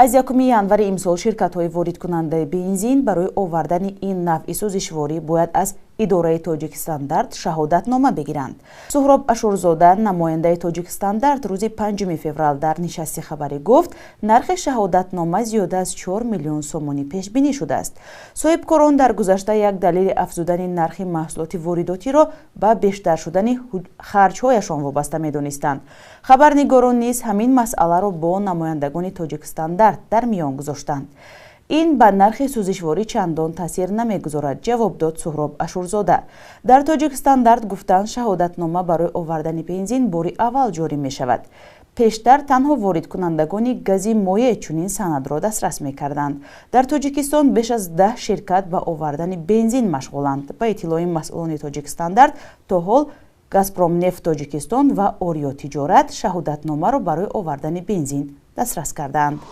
Аз 1 январи имсол ширкатҳои воридкунандаи бензин барои овардани ин навъи сӯзишворӣ бояд аз идораи Тоҷикстандарт шаҳодатнома бигиранд. Суҳроб Ашурзода, намояндаи Тоҷикстандарт, рӯзи 5 феврал дар нишасти хабарӣ гуфт, нархи шаҳодатнома зиёда аз 4 миллион сомонӣ пешбинӣ шудааст. Соҳибкорон дар гузашта як далели афзудани нархи маҳсулоти воридотиро ба бештар шудани харҷҳояшон вобаста медонистанд. Хабарнигорон низ ҳамин масъаларо бо намояндагони Тоҷикстандарт дар миён гузоштанд. Ин ба нархи сӯзишворӣ чандон таъсир намегузорад, ҷавоб дод Суҳроб Ашурзода. Дар Тоҷикстандарт гуфтанд, шаҳодатнома барои овардани бензин бори аввал ҷорӣ мешавад. Пештар танҳо воридкунандагони гази моеъ чунин санадро дастрас мекарданд. Дар Тоҷикистон беш аз 10 ширкат ба овардани бензин машғуланд. Ба иттилои масъулони Тоҷикстандарт, то ҳол Газпромнефт Тоҷикистон ва Ориё Тиҷорат шаҳодатномаро барои овардани бензин дастрас кардаанд.